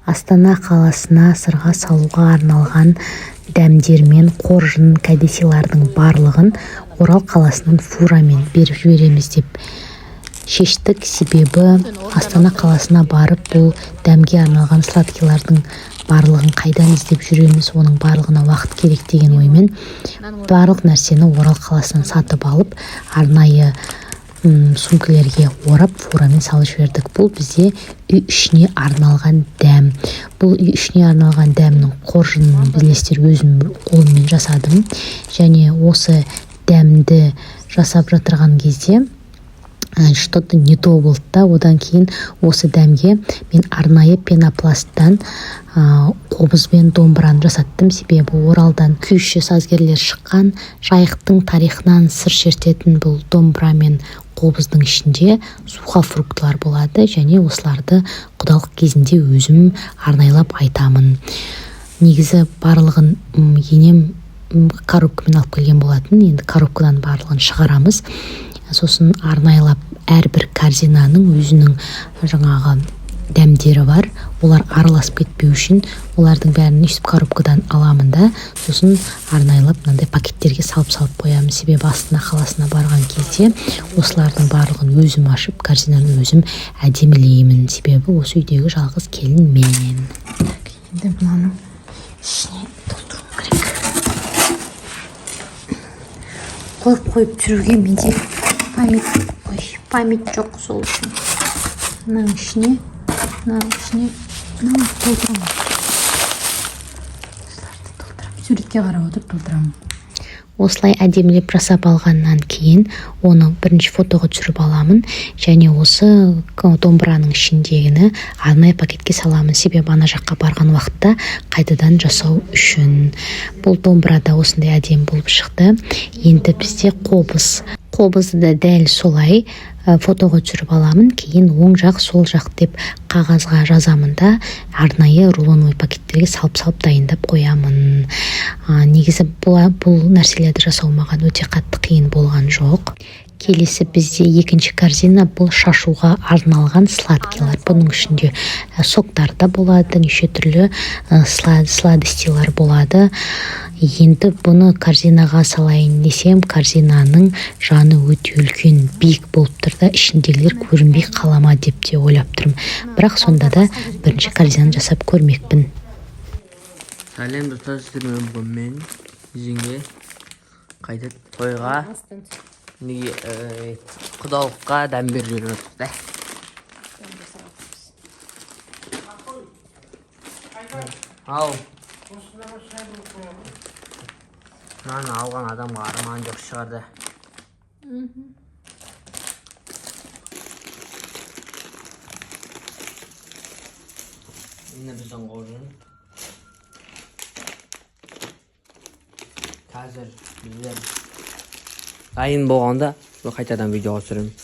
Астана қаласына сырға салуға арналған дәмдер мен қоржын, кәдесыйлардың барлығын Орал қаласынан фурамен беріп жібереміз деп шештік. Себебі Астана қаласына барып, бұл дәмге арналған сладкийлардың барлығын қайдан іздеп жүреміз, оның барлығына уақыт керек деген оймен барлық нәрсені Орал қаласынан сатып алып, арнайы сумкалерге орап, фурамен салып жібердік. Бұл бізде үй ішіне арналған дәм. Бұл үй ішіне арналған дәмнің қоржынын, білесіздер, өзім қолыммен жасадым. Және осы дәмді жасап жатырған кезде что-то не то болды да. Одан кейін осы дәмге мен арнайы пенопласттан қобыз бен домбыраны жасаттым. Себебі Оралдан күйші, сазгерлер шыққан, Жайықтың тарихынан сыр шертетін бұл домбыра мен қобыздың ішінде сухофруктылар болады және осыларды құдалық кезінде өзім арнайлап айтамын. Негізі барлығын енем коробкамен алып келген болатын. Енді коробкадан барлығын шығарамыз, сосын арнайлап әрбір корзинаның өзінің жаңағы дәмдері бар, олар араласып кетпеу үшін олардың бәрін өйстіп коробкадан аламын да, сосын арнайлап мынандай пакеттерге салып салып қоямын. Себебі Астана қаласына барған кезде осылардың барлығын өзім ашып, корзинаны өзім әдемілеймін. Себебі осы үйдегі жалғыз келін мен. Так, енді мынаның ішіне толтыруым керек. Қойып қойып түсіруге менде память, ой, память жоқ. Сол үшін мынаның ішіне мынаны толтырамын, осыларды толтырамын, Суретке қарап отырып толтырамын. Осылай әдемілеп жасап алғаннан кейін оны бірінші фотоға түсіріп аламын және осы домбыраның ішіндегіні арнайы пакетке саламын. Себебі ана жаққа барған уақытта қайтадан жасау үшін. Бұл домбыра да осындай әдемі болып шықты. Енді бізде қобыз. Қобызды да дәл солай фотоға түсіріп аламын, кейін оң жақ, сол жақ деп қағазға жазамын да, арнайы рулоновый пакеттерге салып салып дайындап қоямын. Негізі бұл нәрселерді жасау маған өте қатты қиын болған жоқ. Келесі бізде екінші корзина, бұл шашуға арналған сладкийлар. Бұның ішінде соктар да болады, неше түрлі сладостилар болады. Енді бұны корзинаға салайын десем, корзинаның жаны өте үлкен, биік болып тұр да, ішіндегілер көрінбей қала ма деп те ойлап тұрмын. Бірақ сонда да бірінші корзинаны жасап көрмекпін. Сәлем, достар! Сіздермен бүгін мен, жеңге, қайта тойға, неге, құдалыққа дәм беріп жүріп жатырмыз да. Ау, мынаны алған адамға арман жоқ шығар да. Міне, біздің қоржын. Қазір біздер дайын болғанда қайтадан видеоға түсіремін.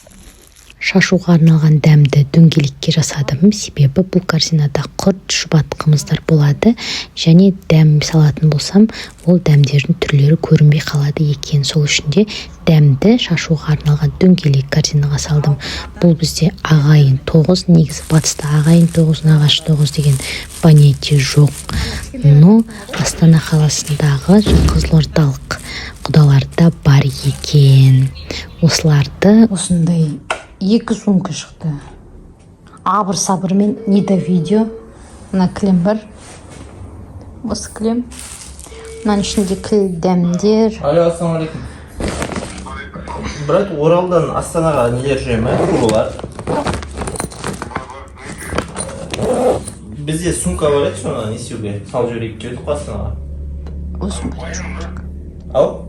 Шашуға арналған дәмді дөңгелекке жасадым. Себебі бұл корзинада құрт, шұбат, қымыздар болады және дәм салатын болсам, ол дәмдердің түрлері көрінбей қалады екен. Сол үшін де дәмді шашуға арналған дөңгелек корзинаға салдым. Бұл бізде ағайын тоғыз. Негізі батыста ағайын тоғыз, нағашы тоғыз деген понятие жоқ, но Астана қаласындағы қызылордалық құдаларда бар екен осыларды. Осындай екі сумка шықты абыр сабырмен, не до видео. Мына кілем бар, осы кілем, мынаның ішінде кіл дәмдер. Алло, ассалаумағалейкум, брат. Оралдан Астанаға нелер жүре ма, фуралар? Бізде сумка бар еді, соны не істеуге, салып жіберейік деп едік қой Астанаға. Осының бәрін жуу керек. Ау.